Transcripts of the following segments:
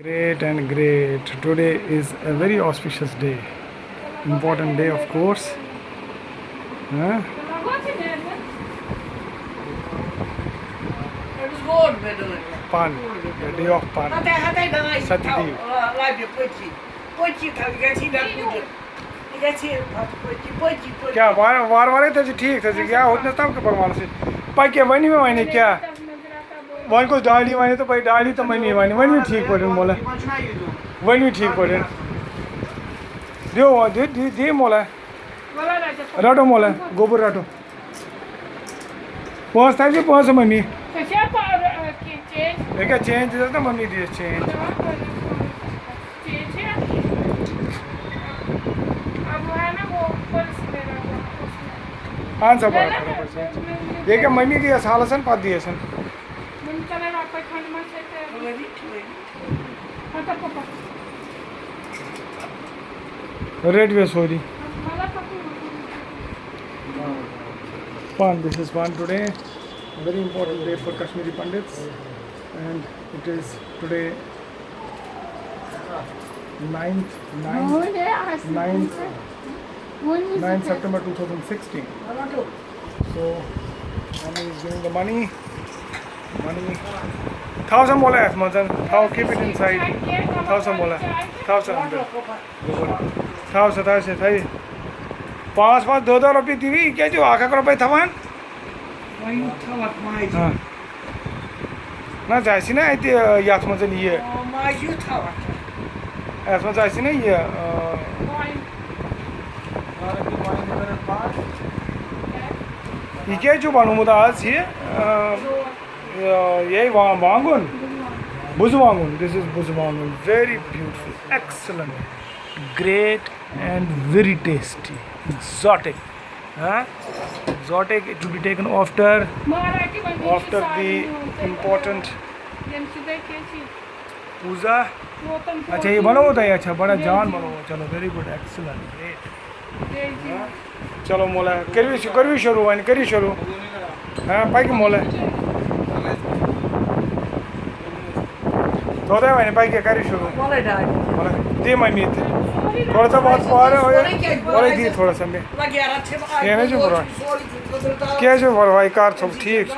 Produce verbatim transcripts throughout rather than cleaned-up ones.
Great and great. Today is a very auspicious day. Important day, of course. Huh? Pan. The day of pan. Satya Dev. کیٛاہ وار وار وارے تھٲیزِ ٹھیٖک تھٲیزِ، یا ہُتہِ نَس تام کَپَر وَنَس یہِ۔ پَکہِ وۄنۍ مےٚ وَنہِ کیٛاہ؟ وۄنۍ کُس ڈاڈی وَنہِ تہٕ پَکہِ ڈاڈی تہٕ مٔمی وَنہِ، ؤنۍ مےٚ ٹھیٖک پٲٹھۍ مولا۔ ؤنۍ مےٚ ٹھیٖک پٲٹھۍ۔ دِیِو وۄنۍ، دِ-، دِ-، دِ مولا۔ رَٹو مولا، گوٚبُر رَٹو۔ پونٛسہٕ تھٲیزِ پونٛسہٕ مٔمی۔ ژےٚ چھےٚ پاورٕ، آ، کینٛہہ چینج؟ یہِ کیٛاہ چینج دِژ نا مٔمی دِیَس چینج؟ ژےٚ ما کوٚرُتھ پونٛسہٕ؟ چینج چھےٚ؟ اب وہ ہے نا وہ پرس میرا وہ، اس میں۔ اہن سا، برابر، برابر، چینج۔ یہِ کیٛاہ مٔمی دِیَس حالَس ہن، پَتہٕ دِیَس ہن۔ وۄنۍ کَرے رۄپَے کھنٛڈ ما چھےٚ ژےٚ؟ رٔٹِو سورُے۔ Pan, this is pan today. Very important day for Kashmiri Pandits. And it is today ninth, ninth, ninth, ninth September two thousand sixteen. So, mommy is giving the money. Money. تھاو سا مولا یَتھ منٛز، تھاو، keep it inside. تھاو سا مولا، تھاو سا أنٛدرٕ۔ تھاو سا، تھاو سا، تھاو یہِ۔ پانٛژھ، پانٛژھ، دَہ، دَہ رۄپیہِ دِوی، یہِ کیٛازِ چھُ اَکھ اَکھ رۄپَے تھاوان؟ وۄنۍ تھاوَکھ ماجہِ۔ ہاں۔ نہ، ژےٚ آسی نہ اَتہِ، یَتھ منٛز یہِ۔ آ، ماجہِ یُتھ تھاوَکھ۔ یَتھ منٛز آسی نہ یہِ، آ، یہِ کیٛازِ چھُ بَنومُت آز یہِ، آ، یہِ، یہِ وا-، وانٛگُن؟ بُزٕ وانٛگُن۔ This is بُزٕ وانٛگُن۔ Very beautiful, excellent, great and very tasty, exotic. Huh? Exotic, it will be taken after, after the important پوٗزا۔ اچھا، یہِ بَنووُ تۄہہِ؟ اچھا، بَڑا جان بَنووُ۔ چلو، very good, excellent, great. چلو مولا، کٔرِو، کٔرِو شروٗع وۄنۍ، کٔرِو شروٗع۔ ہاں، پَکہِ مولا۔ توتام وۄنۍ پَکہِ، کٔرِو شروٗع۔ وَلَے ڈاے۔ وَلَے، دِ مٔمی تہِ۔ تھوڑا سا وَتھ پارٕ، وَلَے دِ تھوڑا سا مےٚ۔ وغیرہ چھِ کینٛہہ نہ چھُنہٕ پَرواے۔ کینٛہہ چھُنہٕ پَرواے، کر ژھوٚپ، ٹھیٖک چھُ۔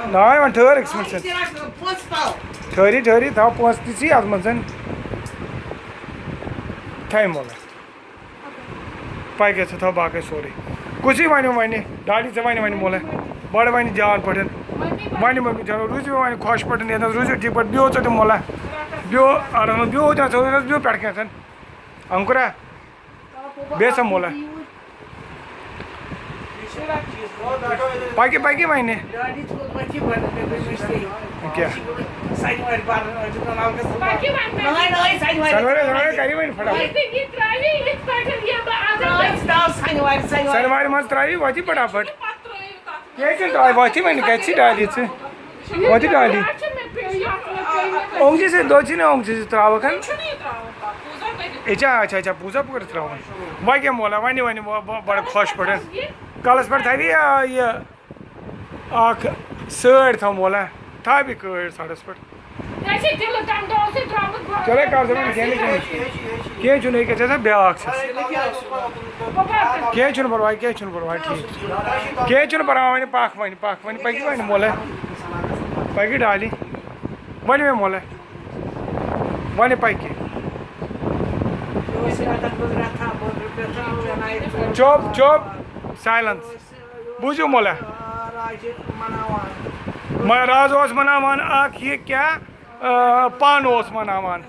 ناے وۄنۍ ٹھٔہر أکِس مِنٹَس۔ ٹھٔہری، ٹھٔہری، تھاو پونٛسہٕ تہِ ژٕے اَتھ منٛز۔ تھاے مولا۔ پَے گژھِ تھاو باقٕے سورُے۔ کُسٕے وَنہِ وَنہِ، ڈاڈی ژےٚ وَنہِ وَنہِ مولا۔ بَڑٕ وَنہِ جان پٲٹھۍ۔ وَنہِ مٔمی جانو، روٗزِو وَنہِ خۄش پٲٹھۍ، ییٚتہِ نَس روٗزِو ٹھیٖک پٲٹھۍ۔ بیٚہو ژٕ تہِ مولا۔ بیٚہو آرام، بیٚہو تہِ نَس، بیٚہو پٮ۪ٹھ کینٛہہ۔ اَنکُرا، بیٚہہ سا مولا۔ پَکہِ، پَکہِ وَنہِ۔ کیٛاہ؟ سَنوارِ، سَنوارِ کَرِ وۄنۍ فٹافٹ۔ سَنوارِ منٛز ترٛاوِ وَتہِ فٹافٹ۔ کینٛہہ چھُنہٕ، ترٛاوِ وَتہِ وۄنۍ، کَتہِ چھِ ڈالی ژٕ؟ وَتہِ ڈالی۔ اونٛگجہِ سۭتۍ، دۄد چھِ نہٕ اونٛگجہِ سۭتۍ ترٛاوَکھ، ہَن؟ اچھا، اچھا، اچھا، پوٗزا پٲٹھۍ ترٛاوان۔ وۄنۍ کیٛاہ مولا، وَنہِ، وَنہِ، بَڑٕ خۄش پٲٹھۍ۔ کَلَس پٮ۪ٹھ تھاوِ یہِ، یہِ اَکھ سٲڑۍ تھاو مولا، تھاو یہِ کٲڑۍ سَڑَس پٮ۪ٹھ۔ چلے کر ژٕ وۄنۍ کینٛہہ نہٕ کینٛہہ۔ کینٛہہ چھُنہٕ، ییٚکیٛاہ چھِ آسان بیٛاکھ چھَس۔ کینٛہہ چھُنہٕ پَرواے، کینٛہہ چھُنہٕ پَرواے، ٹھیٖک چھُ۔ کینٛہہ چھُنہٕ پَرواے، وۄنۍ پَکھ وۄنۍ، پَکھ وۄنۍ، پَکہِ وۄنۍ مولے۔ پَکہِ ڈالی۔ وۄنۍ مےٚ مولے۔ وۄنۍ پَکہِ۔ چُپ، چُپ، silence۔ بوٗزِو مولے۔ مگر راز اوس مناوان اَکھ یہِ کیٛاہ؟ آ، پانہٕ اوس مناوان۔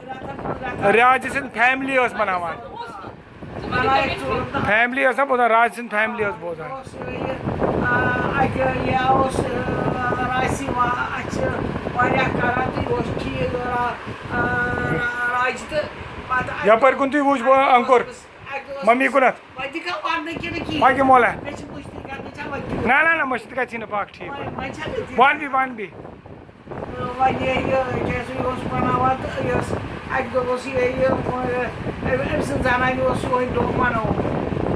راجہِ سٕنٛز family ٲس مناوان۔ Family ٲس نا بوزان، راجہِ سٕنٛز family ٲس بوزان۔ اوس یہِ، آ، اَتہِ یہِ اوس، آ، راسہِ یِوان، اَتہِ چھِ واریاہ کران تہٕ یہِ اوس ٹھیٖک، آ، آ، راجہِ تہٕ پَتہٕ اَتہِ یَپٲرۍ کُن تُہۍ وٕچھ بہٕ اَنکُر، اَتہِ اوس مٔمی کُنَتھ۔ وۄنۍ تہِ کانٛہہ وَننہٕ کِنہٕ کِہیٖنۍ؟ پَکہِ مولہ۔ مےٚ چھِ مٔشتٕے کرنٕچ چھا وۄنۍ تہِ؟ نہ، نہ، نہ، مٔشتٕے کَتہِ چھِ نہٕ، پَکھ ٹھیٖک۔ وۄنۍ، وۄنۍ چھا مےٚ تہِ؟ وَن بی، وَن بی۔ وۄنۍ یہِ، یہِ کیٛاہ سا یہِ اوس بَناوان تہٕ یہِ ٲس اَکہِ دۄہ اوس یہِ، یہِ، أمۍ سٕنٛز زَنانہِ اوس یِہوٚے دۄہ مَنومُت۔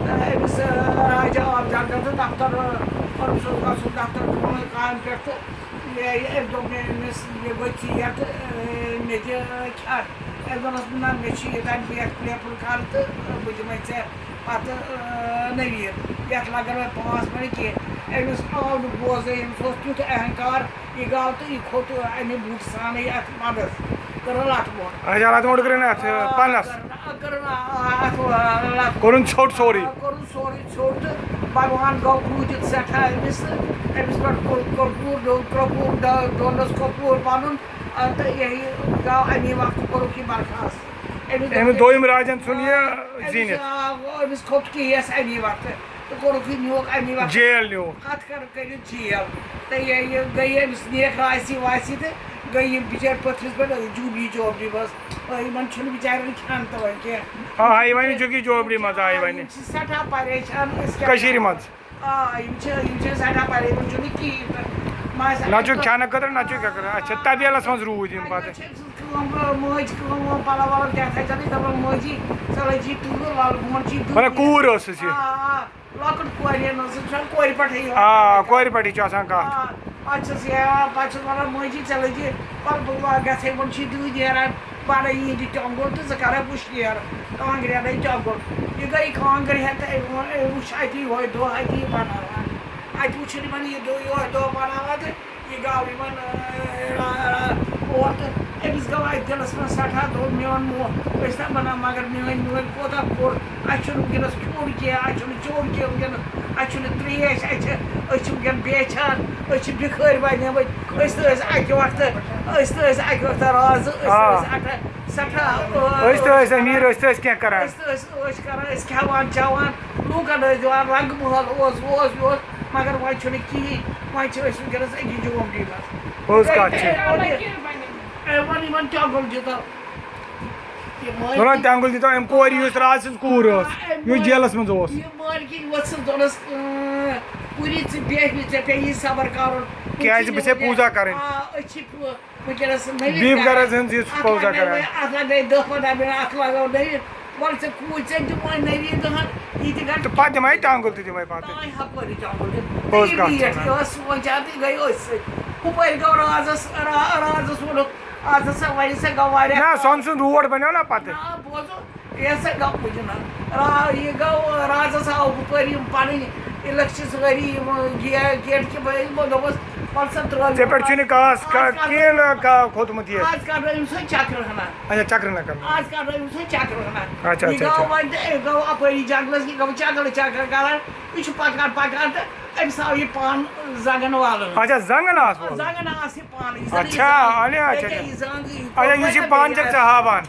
تہٕ أمِس، راجا آف جنگل تہٕ دفتر، أمِس اوس گژھُن دفتر کامہِ پٮ۪ٹھ تہٕ یہِ، أمۍ دوٚپ مےٚ، أمِس، یہِ گوٚو ژیر تہٕ، اے، مےٚ دِ کھٮ۪ن۔ أمۍ دوٚپنَس، نہ، مےٚ چھُ ییٚتٮ۪ن بیکھ پرٛٮ۪پر کَرٕ تہٕ، اے، بہٕ دِمَے ژےٚ پَتہٕ، اے، نٔویٖد۔ یَتھ لَگَن وۄنۍ پانٛژھ مِنَٹ کینٛہہ۔ أمِس آو نہٕ بوزنَے، أمِس اوس تیُتھ اہنکار، یہِ گاو تہٕ یہِ کھوٚت اَمہِ بوٗٹہٕ سانٕے اَتھ مَنٛدَس۔ کٔرٕن لَتھ موٚٹ۔ اچھا، لَتھ موٚٹ کٔرٕن اَتھ، آ، پَنَس۔ کٔرٕن، آ، کٔرٕن، آ، اَتھ، آ، لَتھ موٚٹ۔ کوٚرُن ژھوٚٹ سورُے۔ آ، کوٚرُن سورُے ژھوٚٹ تہٕ بھگوان گوٚو کھوٗژِتھ سٮ۪ٹھاہ أمِس تہٕ أمِس پٮ۪ٹھ کوٚر، کوٚر کوٗر ڈوٚل، کوٚر کوٗر ڈ-، ڈوٚلَس کوٚر کوٗر پَنُن، آ، تہٕ یہِ گاو اَمی وقتہٕ کوٚرُکھ یہِ برخاست۔ أمِس أمِس دوٚپ، دوٚیِم راجَن ژھُن یہِ آ، أمِس، زیٖنِتھ۔ آ، أمِس کھوٚت کیس اَمی وقتہٕ۔ تہٕ کوٚرُکھ یہِ نیوٗکھ اَمی وقتہٕ۔ جیل نیوٗکھ۔ ہَتھ کَر کٔرِتھ جیل۔ تہٕ یہِ، یہِ گٔیہِ أمِس نیک راسی واسی تہٕ گٔیہِ یِم بِچٲرۍ پٔتھرِس پٮ۪ٹھ جوٗبی جوبی منٛز۔ آ، یِمَن چھُنہٕ بِچارٮ۪ن کھٮ۪ن تہِ وۄنۍ کینٛہہ۔ آ، آیہِ وۄنۍ جوٗبی جوبی منٛز آیہِ آ، وۄنۍ۔ یِم چھِ سٮ۪ٹھاہ پریشان، أسۍ کیٛاہ کٔشیٖرِ کَرو؟ منٛز۔ آ، یِم چھِ، یِم چھِ سٮ۪ٹھاہ پریشان، یِمَن چھُنہٕ کِہیٖنۍ تہٕ۔ مَسا نہ چھُ کھٮ۪نہٕ خٲطرٕ، نہ چھُ کیٛاہ خٲطرٕ۔ اچھا، تبیلَس منٛز روٗدۍ یِم اَتہِ پَتہٕ۔ چھِ أمۍ سٕنٛز کٲم، مٲج کٲم وٲم، پَلو وَلو کیٛاہ تھایہِ ژےٚ، دَپان، مٲجی، ژٕ لٔجی تۭر، وَلہٕ بہٕ وَنہٕ چی دُنیا۔ مطلب کوٗر ٲسٕس یہِ؟ آ، آ۔ لۄکٕٹ کورِ ییٚلہِ نہٕ سُہ چھُ کورِ پٮ۪ٹھٕے یِوان۔ آ، کورِ پٮ۪ٹھٕے چھُ آسان کَتھ۔ آ، پَتہٕ چھَس یہِ، پَتہٕ چھَس وَنان، "مٲجی، ژےٚ لٔگی پَتہٕ بہٕ ما گژھٕ ہے، وۄنۍ چھُے دٕہ نیران، بَڑٕ یِہِنٛدِ تیوٚنٛگُل تہٕ ژٕ کَرَکھ وٕشنیر، کانٛگرِ اَنَے تیوٚنٛگُل۔" یہِ گٔے کانٛگرِ ہٮ۪تھ، أمۍ ووٚن، أمۍ وٕچھ اَتی یِہوٚے دۄہ، اَتی یہِ بَناوان۔ اَتہِ وٕچھُن یِمَن یہِ دۄہ، یِہوٚے دۄہ بَناوان تہٕ یہِ گاو یِمَن، آ، آ، آ، اور تہٕ أمِس گوٚو اَتہِ دِلَس منٛز سٮ۪ٹھاہ، دوٚپ، "میون مول، أسۍ نہ بَناو، مگر میٲنۍ مٲلۍ کوٗتاہ کوٚر، اَسہِ چھُنہٕ وٕنکیٚنَس کھیوٚن کینٛہہ، اَسہِ چھُنہٕ چیوٚن کینٛہہ وٕنکیٚنَس، اَسہِ چھُنہٕ ترٛیش، اَسہِ چھِ، أسۍ چھِ وٕنکیٚن بے چار، أسۍ چھِ بِکھٲرۍ بَنیمٕتۍ، أسۍ تہِ ٲسۍ اَکہِ وقتہٕ، أسۍ تہِ ٲسۍ اَکہِ وقتہٕ رازٕ، أسۍ تہِ آ۔ ٲسۍ اَکھ سٮ۪ٹھاہ، آ، أسۍ تہِ ٲسۍ أمیٖر، أسۍ تہِ ٲسۍ کینٛہہ کَران۔ أسۍ تہِ ٲسۍ، ٲسۍ کَران، أسۍ کھٮ۪وان چٮ۪وان، لوٗکَن ٲسۍ دِوان رَنٛگہٕ مٲل اوس، اوس یور، مگر وۄنۍ چھُنہٕ کِہیٖنۍ، وۄنۍ چھِ أسۍ وٕنکیٚنَس أکِس جوم ڈیٖلَس۔ پوٚز کَتھ چھِ۔ أمۍ ووٚن یِمَن تیوٚنٛگُل دیُتو۔ یہِ مٲلۍ دَپان تیوٚنٛگُل دیُتو أمۍ کورِ، یُس رازٕ سٕنٛز کوٗر ٲس، آ، أمۍ یُس مٲلۍ، جیلَس منٛز اوس۔ یہِ مٲلۍ کِنۍ ؤژھٕس دوٚپنَس، اۭں، پُری ژٕ بیٚہہ نہٕ، ژےٚ پیٚیی صبر کَرُن۔ کیٛازِ بہٕ چھَسے پوٗزا کَرٕنۍ۔ آ، أسۍ چھِ پو-، وٕنکیٚنَس نٔویٖد بیٚیہِ کَران۔ گَرَس ہٕنٛز یُس اَتھ پوٗزا لَگے کَران۔ وۄنۍ، اَتھ لَگے دَہ پنٛداہ مِنَٹ، اَتھ لَگو نٔویٖد۔ وَلہٕ ژےٚ کھوٗژ، ژےٚ دِمہٕ وۄنۍ نٔویٖد دۄہَن، یہِ تہِ گژھِ۔ تہٕ پَتہٕ دِمَے تیوٚنٛگُل تہِ دِمَے پَتہٕ۔ تام ہَپٲرۍ تیوٚنٛگُل دِتھ۔ پوٚز تہٕ یہِ کَتھ بیٖٹھ، چھِ۔ یہِ ٲس سونٛچان تہٕ یہِ گٔے أتھۍ سۭتۍ۔ ہُپٲرۍ گوٚو رازَس، را-، رازَس ووٚنُکھ، آز ہسا وۄنۍ سا گوٚو واریاہ نہ، کال۔ سۄنہٕ سُنٛد روڈ بَنیو نہ پَتہٕ۔ نہ، بوزُن، یہِ ہسا گوٚو مُجہِ نہ۔ را-، یہِ گوٚو، رازَس آو ہُپٲرۍ یِم پَنٕنۍ اِلٮ۪کشَن سٲری یِم گے-، گیٹ کہِ بٲگۍ، یِمو دوٚپُس، وَلہٕ سا ترٛٲوِو۔ ژےٚ پٮ۪ٹھ چھُنہٕ کانٛہہ، آز کانٛہہ، کَتھ کینٛہہ نہ کانٛہہ کھوٚتمُت یہِ۔ آز کَتھ رٲوِو سا چَکرٕ ہنا۔ اچھا، چَکرٕ نہ کَرُن۔ آز کَتھ رٲوِو سا چَکرٕ ہنا۔ اچھا، یہِ اچھا، گوٚو اچھا۔ وۄنۍ تہٕ، یہِ گوٚو اَپٲری جنٛگلَس، یہِ گوٚو چَکرٕ چَکرٕ کَران۔ یہِ چھُ پَکان پَکان تہٕ أمِس آو یہِ پَن زنٛگَن والُن۔ اچھا، زنٛگَن آس والُن۔ زنٛگَن آس یہِ پَن، یہِ زَن یہِ اچھا، زنٛگ، اچھا، یہِ اچھا۔ کیٛاہ یہِ زنٛگ، یہِ اچھا، یُس یہِ پَن چھَکھ ژےٚ ہاوان۔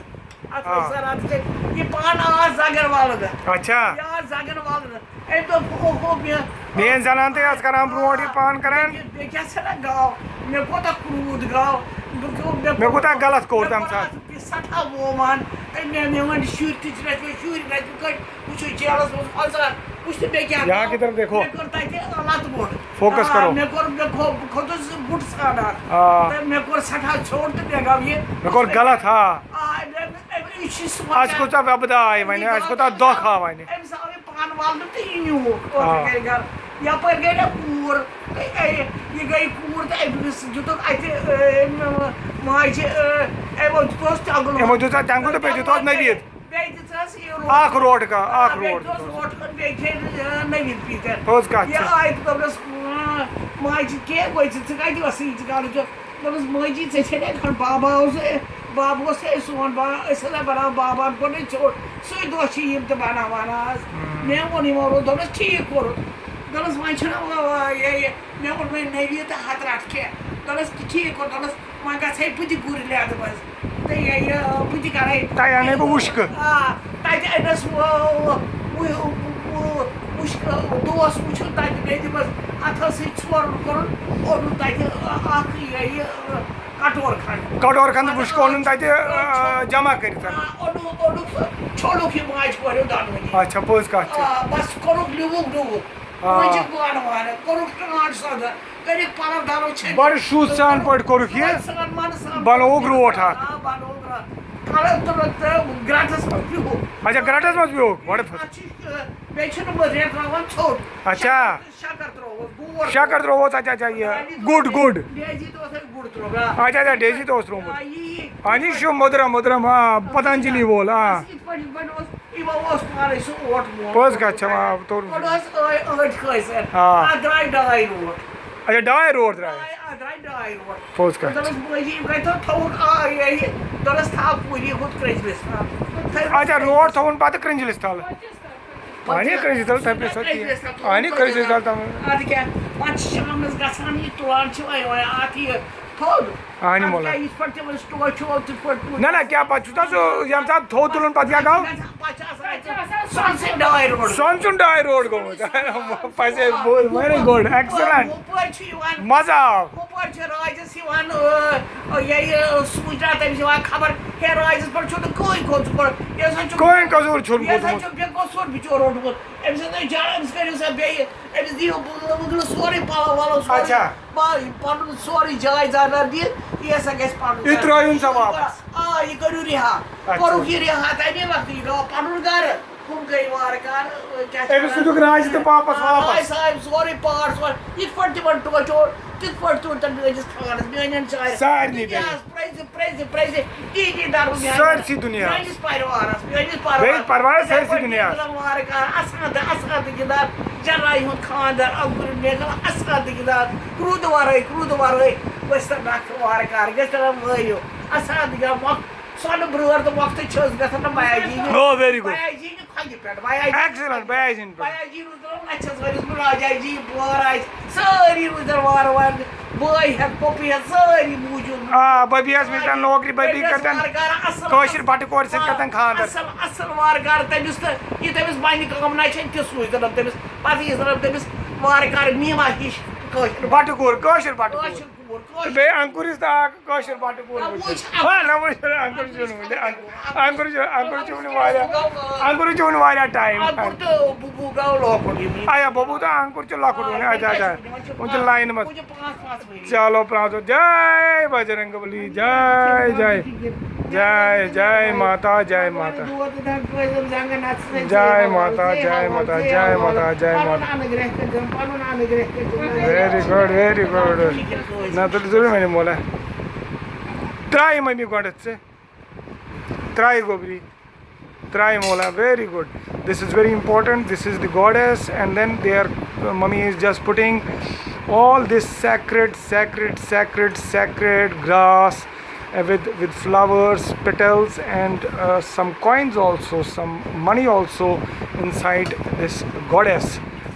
اَتھ آ۔ وٕچھ سا رَتھ کیٛاہ، یہِ پَن آس زنٛگَن والُن۔ اچھا۔ یہِ آس زنٛگَن والُن۔ أمۍ دوٚپ، "اوہو، مےٚ"۔ میٛٲنۍ زنان تہِ ٲس کران برونٛٹھ یہِ پان کران۔ مےٚ، مےٚ کیٛاہ چھَنا گاو؟ مےٚ کوٗتاہ کرٛوٗد گاو؟ بہٕ کیٛاہ، مےٚ مےٚ کوٗتاہ غلط کوٚر مےٚ تَمہِ کوٗتاہ ساتہٕ۔ سٮ۪ٹھاہ وومان۔ تہٕ مےٚ، مےٚ وَنہِ شُرۍ تہِ چھِ رَٹہِ، شُرۍ رَٹہِ کٔٹۍ۔ وٕچھِو جیلَس منٛز اَژان۔ وٕچھ تہٕ مےٚ کیٛاہ یہاں گوٚو۔ کی طرف دیکھو۔ مےٚ کوٚر تَتہِ لَتہٕ بوٚڑ۔ فوکس آ، کرو۔ مےٚ کوٚر، مےٚ کھو-، بہٕ کھوٚتُس بُٹہٕ ژھانٛڈان۔ آ۔ تہٕ مےٚ کوٚر سٮ۪ٹھاہ ژھیوٚٹ تہٕ مےٚ گوٚو یہِ۔ مےٚ کوٚر غلط، آ۔ آ، مےٚ، مےٚ، یہِ چھِ سونٛچان۔ اَسہِ کۭژاہ وۄپدٕ آیہِ وۄنۍ، یہِ اَسہِ کوٗتاہ دۄکھ آو وۄنۍ۔ أمِس آو یہِ پان والنہٕ تہٕ یہِ نیوٗکھ آ۔ اورٕ گَرِ گَرٕ۔ یَپٲرۍ گٔے مےٚ کوٗر، تہٕ اے، یہِ گٔے کوٗر تہٕ أمِس دیُتُکھ اَتہِ، اے، أمۍ، ماجہِ، اے، أمۍ دیُتُس تیٚنٛگُل۔ یِمو دیُت اَتھ تیٚنٛگُل تہٕ بیٚیہِ دیُت اَتھ نٔویٖد۔ بیٚیہِ دِژٕس یہِ روٹہٕ۔ اَکھ روٹہٕ کانٛہہ، اَکھ بیٚیہِ روٹہٕ۔ دِژٕس روٹہٕ کھنٛڈ، بیٚیہِ کھیٚیہِ، اے، نٔویٖد پیٖتٮ۪ر۔ پوٚز کَتھ یہِ چھِ۔ آیہِ تہٕ دوٚپنَس، اۭں، ماجہِ، کیٛاہ گوٚو ژےٚ؟ ژٕ کَتہِ ٲسٕے ییٖتِس کالَس؟ دوٚپمَس، "مٲجی، ژےٚ چھے نہ خبر، بابا اوس، بابا اوس ہے سون با-، أسۍ ہسا بناوو بابا گۄڈَے ژوٚٹ، سُے دۄہ چھِ یِم تہِ بناوان آز۔" ہُم۔ مےٚ ووٚن یِمو، دوٚپنَس، "ٹھیٖک کوٚرُتھ۔" دوٚپنَس، "وۄنۍ چھُنہ وۄنۍ، وۄنۍ، یہِ، یہِ۔" مےٚ ووٚن، "وۄنۍ نٔویٖد تہٕ ہتہٕ رٹھ کینٛہہ۔" دوٚپنَس، "ٹھیٖک کوٚر۔" دوٚپنَس، "وۄنۍ گژھٕ ہے بہٕ تہِ گُرۍ لیدٕ منٛز تہٕ یہِ، یہِ، بہٕ تہِ کَرٕ ہے۔" تَتہِ اَنَے بہٕ وُشکہٕ۔ آ، تَتہِ أمِس وُ-، وُ-، وُ-، وُشکہٕ دوس وُچھُن تَتہِ بیٚیہِ دوٚپمَس، اَتھ ٲسٕے ژورَن کوٚرُن، اوٚنُن تَتہِ اَکھ یہِ، یہِ، کَٹور کھنٛڈ۔ کَٹور کھنٛڈ وُشکہٕ اوٚنُن تَتہِ، آ، جمع کٔرِتھ۔ آ، اوٚنُن، اوٚنُن سُہ چھوٚلُکھ یہِ ماجہِ کورٮ۪و دۄنوٕنی۔ اچھا، پوٚز کَتھ چھِ۔ آ، بَس کوٚرُکھ لیوٗکھ ڈوٗکھ۔ آ۔ وۄنۍ چھِ گۄڈٕ وارٕ، کوٚرُکھ ٹرانٹ سودا، کٔرِکھ پَلو دَلو چھٔلِتھ۔ بَڑٕ شوٗژ سان پٲٹھۍ کوٚرُکھ یہِ، مَن سان بَنووُکھ روٹ اَکھ۔ آ، بَنووُکھ روٹ۔ کَلَس تُلُکھ تہٕ گرٛٹَس منٛز بِہُکھ۔ اچھا، گرٛٹَس منٛز بِہُکھ، بَڑٕ فَصٕل۔ اَتھ چھِ، بیٚیہِ چھِنہٕ مٔدرِ ترٛاوان ژھوٚٹ۔ اچھا۔ شَکَر ترٛووُس، گور شَکَر ترٛووُس، اچھا، اچھا، یہِ دانی گُڑ، ترٛووُس، گُڑ۔ ڈیزی ترٛووُس، گُڑ ترٛووُس، آ۔ اچھا، اچھا، ڈیزی ترٛووُس ترٛوومُت۔ آ، یہِ، یہِ۔ اَہَن، یہِ چھُ مٔدرَم، مٔدرَم، آ، پتنجلی وول، آ۔ بَس یِتھ پٲٹھۍ، یِتھ پٲٹھۍ اوس۔ یِمو اوس پانَے سُہ اوٹ ووٚن۔ پوٚز کَتھ چھےٚ، آ، توٚر۔ گۄڈٕ ٲس أ-، أڑۍ کھٲسۍ۔ آ۔ اَتھ درٛاے ڈاے روٹ۔ اچھا، ڈاے روٹ درٛاے۔ ڈاے، اَتھ درٛاے ڈاے روٹ۔ پوٚز کَتھ۔ دوٚپمَس، بٲجی، یِم کَتہِ تھوٚو، تھوٚوُکھ آ، یہِ، دوٚپنَس، تھاو پوٗری ہُتھ کرٛنٛجلِس تھاو۔ اچھا، روٹ تھوٚوُن پَتہٕ کرٛنٛجلِس تَل۔ اَہَنہِ کرٛنٛجلِس تَل، تَمہِ سۭتۍ چھِ۔ اَہَنہِ کرٛنٛجلِس تَل تَمہِ۔ اَدٕ کیٛاہ، پَتہٕ چھِ شامَس گژھان یہِ تُلان چھِ وۄنۍ، وۄنۍ اَتھ یہِ تھوٚد۔ اَہَنہِ اَدٕ مولا۔ کیٛاہ، یِتھ پٲٹھۍ تِمَن ٹوچ چھُ، تِتھ پٲٹھۍ تُلُن۔ نہ، نہ، کیٛاہ پَتہٕ چھُ تَتھ سُہ، ییٚمہِ ساتہٕ تھوٚد تُلُن، پَتہٕ کیٛاہ گوٚو؟ پَتہٕ چھِ آسان اَتہِ سۄنہٕ سٕنٛدۍ ڈاے روڈ۔ سۄنہٕ سُنٛد ڈاے روڈ گوٚمُت۔ پَزے بوز، very good، excellent۔ ہُپٲرۍ چھُ یِوان، مَزٕ آو۔ ہُپٲرۍ چھُ رازَس یِوان، آ، یہِ، یہِ سوٗنٛچ راتھ أمِس یِوان خبر، ہے، رازَس پٮ۪ٹھ چھُنہٕ کٕہٕنۍ قصوٗر۔ یہِ ہسا چھُ، کٕہٕنۍ قصوٗر چھُنہٕ یہِ ہسا کوٚرمُت۔ چھُ بے قصوٗر بِچور روٚٹمُت۔ أمِس ہسا چھُ جان، أمِس کٔرِو سا بیٚیہِ، أمِس دِیِو بُگلہٕ وُگلہٕ سورُے پَلو وَلو سورُے۔ اچھا۔ با-، پَنُن سورُے جایداد دِتھ، یہِ ہسا گژھِ پَنُن یہِ گرٕ۔ ترٛٲیِن سا واپَس۔ آ، یہِ کٔرِو رِہا۔ اچھا۔ کوٚرُکھ یہِ رِہا تَمے وقتہٕ، یہِ گوٚو پَنُن گرٕ۔ ہُم گٔے وارٕ کارٕ، کیٛاہ چھِ أمِس وَنان؟ دیُتُکھ راجہِ تہِ واپَس آ، واپَس۔ أسۍ آے سورُے پاٹھ سورُے۔ یِتھ پٲٹھۍ تِمَن ٹوچو، تِتھ پٲٹھۍ تُل تَن میٛٲنِس خانَس، میٛانٮ۪ن سارنٕے۔ سارنٕے گٔے۔ اِتِہاس پرٛزِ، پرٛزِ، پرٛزِ، تی، تی دَرُن میٛانہِ، سٲرسٕے دُنیاہَس۔ میٛٲنِس پَروارَس، میٛٲنِس پَروارَس۔ بیٚیہِ پَروارَس یِتھَے سٲرسٕے پٲٹھۍ دُنیاہَس۔ میٖرزا وارٕ کارٕ، اَسان تہٕ، اَسان تہٕ گِنٛدان، جَنرال ہُنٛد خانٛدر، عبدالرحیٖم میٖرزا، اَسان تہٕ گِنٛدان، روٗدٕ وَرٲے، روٗدٕ وَرٲے، ؤسۍ تَن نَکھٕ وارٕ کارٕ، گٔژھۍ تَن وٲیِو، اَسان تہٕ گِنٛدان، مۄکھ سۄنہٕ برٲر تہٕ مۄختہٕ چھِ أسۍ گژھان نہٕ بیا جی نہِ۔ Oh, very good۔ بیا جی نہِ کھۄگہِ پٮ۪ٹھ، بیا جی۔ Excellent، بیا جی نہِ پٮ۪ٹھ۔ بیا جی روٗز دَپان لَچھَس ؤرِیَس منٛز راجا جی، بٲر آسہِ، سٲری روٗزۍ وارٕ وارٕ، بٲے ہٮ۪تھ، پۄپھٕ ہٮ۪تھ، سٲری موٗجوٗد۔ آ، بٔبی ٲس مِلتَن نوکری، بٔبی بٔبی ٲس کَرتَن وارٕ کارٕ اَصٕل، کٲشِر بَٹہٕ کورِ سۭتۍ کَرتَن خانٛدَر۔ اَصٕل، اَصٕل وارٕ کارٕ تٔمِس تہٕ یہِ تٔمِس بَنہِ کٲم نہ چھَنہٕ تہِ سوٗزۍ دَپان تٔمِس، پَتہٕ یی دَپان تٔمِس وارٕ کارٕ میٖما ہِش کٲشِر۔ بَٹہٕ کوٗر، کٲشِر بَٹہٕ کوٗر۔ کٲشِر کوٗر، تہٕ کٲشِر۔ بیٚیہِ انکُر یُس تہٕ اکھ کٲشِر بَٹہٕ کوٗر نہ، وٕچھ۔ وٕچھ، ہا، نہ وٕچھ، انکُر چھُ وٕنہِ، انکُر چھُ، انکُر چھُ وٕنہِ واریاہ، انکُر چھُ وٕنہِ واریاہ ٹایم۔ انکُر تہٕ بُبوٗ گوٚو لۄکُٹ یِم۔ آیا، بُبوٗ تہٕ انکُر چھُ لۄکُٹ وٕنہِ، اچھا، اچھا۔ وٕنہِ چھِ وٕنہِ چھِ پانٛژھ، لاینہِ منٛز۔ وٕنہِ چھِ پانٛژھ، پانٛژھ ؤری۔ چلو، پرٛاو ژٕ۔ جے بجرنگ بلی، جے، جے، جے، جے ماتا، جے ماتا۔ جے ماتا، جے ماتا، جے ماتا، جے ماتا۔ Very good, very good۔ نہ، تُلِو ضروٗر میٛانہِ مولا۔ ترٛایہِ مٔمی گۄڈٕ ژٕ۔ ترٛایہِ گوٚبری۔ ترٛایہِ مولا۔ Very good۔ This is very important۔ This is the goddess and then their mummy is just putting all this sacred, sacred, sacred, sacred grass, uh, with, with flowers, petals, and, uh, some coins also, some money also inside this goddess,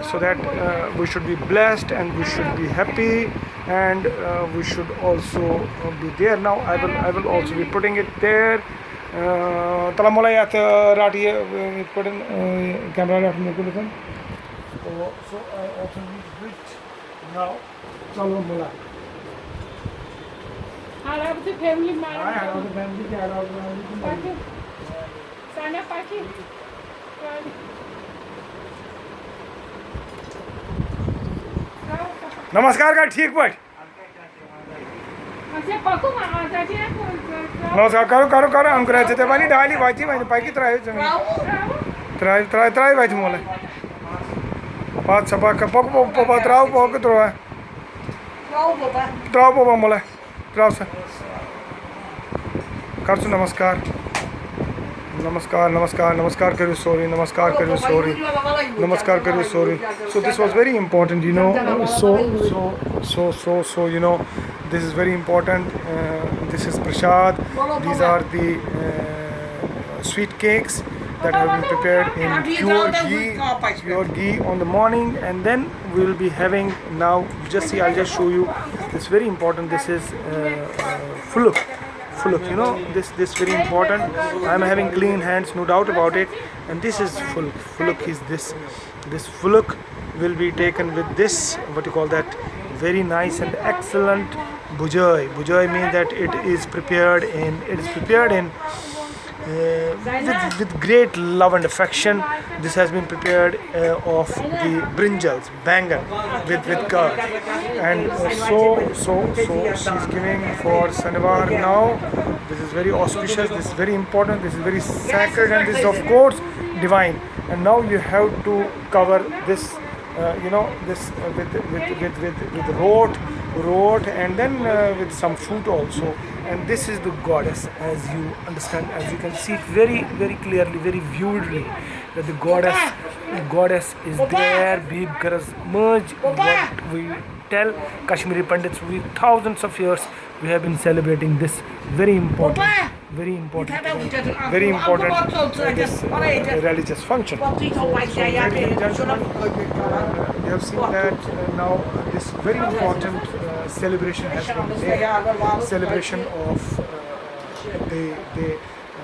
so that, uh, we should be blessed and we should be happy, and, uh, we should also, uh, be there. Now I will, I will also be putting it there. Uh, تَلہ مولا یَتھ، uh, رَٹ یہِ، uh, یِتھ پٲٹھۍ، uh, camera رَٹ مےٚ کُن۔ So, so I also need it now۔ چلو مولا۔ ہاں، ہاں، ہاں، ہاں، family کیٛاہ، ہاں، ہاں، family۔ پَکِو۔ سانا پَکِو۔ نمسکار کر ٹھیک پٲٹھۍ۔ اچھا، پَکو وۄنۍ، آز چھِ اَتھ نمسکار کرو، کرو، کرو، انکُر آسہِ ژےٚ وَنہِ ڈالی وَتہِ، وَنہِ پَکہِ ترٛایو ژٕ۔ ترٛایو، ترٛایو، ترٛایو وَتہِ مولا۔ پَتہٕ سا پَکھ، پَکھ، پَکھ، پَکھ، پَکھ، ترٛاو، پَکھ، ترٛاو۔ ترٛاو بابا۔ ترٛاو بابا مولا۔ ترٛاو سا۔ کر ژٕ نمسکار۔ نمسکار، نمسکار، نمسکار کٔرِو سورُے، نمسکار کٔرِو سورُے، نمسکار کٔرِو سورُے۔ So this was very important, you know, so, so, so, so, so, you know, this is very important. Uh, this is prasad. These are the, uh, sweet cakes that have been prepared in pure ghee, pure ghee on the morning, and then we will be having now, just see, I'll just show you. It's very important. This is, uh, uh, fuluk. Fuluk, you know, this, this very important. I'm having clean hands, no doubt about it. And this is fuluk. Fuluk is this. This fuluk will be taken with this, what you call that, very nice and excellent bujai. Bujai means that it is prepared in, it is prepared in with, with great love and affection, this has been prepared uh, of the brinjals, bangan, with, with curd. And uh, so, so, so she's giving for Sanivar now. This is very auspicious, this is very important, this is very sacred, and this is, of course, divine. And now you have to cover this, uh, you know, this uh, with, with, with, with, with rot, rot, and then uh, with some fruit also. And this is the goddess, as you understand, as you can see it very, very clearly, very vividly, that the goddess, the goddess is there. Bhim Karas Maj, what we tell Kashmiri Pandits, we thousands of years we have been celebrating this very important, very important, very important uh, this uh, religious function. So, so, ladies and gentlemen, uh, you have seen that uh, now this very important uh, celebration has been made, celebration of uh, the, the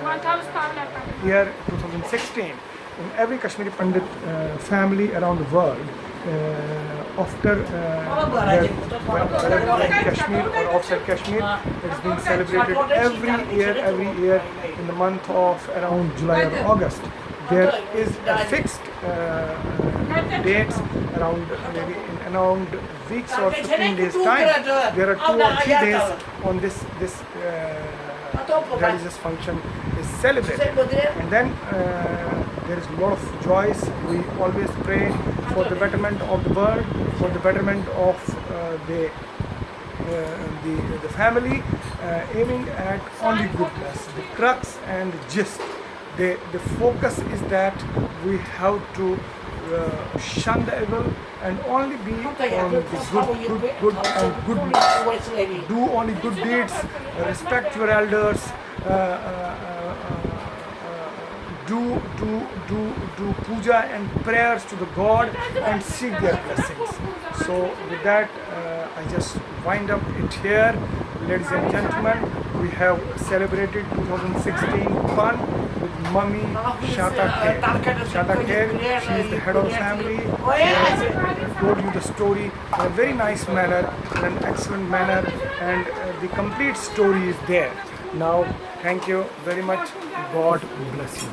uh, year two thousand sixteen. In every Kashmiri Pandit uh, family around the world, uh, after uh, their, whether in Kashmir or outside Kashmir, it's being celebrated every year, every year in the month of around July or August. There is a fixed uh, dates around maybe in around weeks or fifteen days time. There are two or three days on this this uh, religious function is celebrated. And then uh, there is a lot of joys. We always pray for the betterment of the world, for the betterment of uh, the, uh, the, the family, uh, aiming at only goodness. The crux and the gist, the, the focus is that we have to uh, shun the evil and only be on the good, good, good and goodness. Do only good deeds, respect your elders, uh, uh, uh, uh, do do do do puja and prayers to the god and seek their blessings. So with that uh, I just wind up it here. Ladies and gentlemen, we have celebrated two thousand sixteen fun with Mummy Shata Kher. Shata Kher, she is the head of the family. She has told you the story in a very nice manner, in an excellent manner, and uh, the complete story is there. Now, thank you very much. God bless you.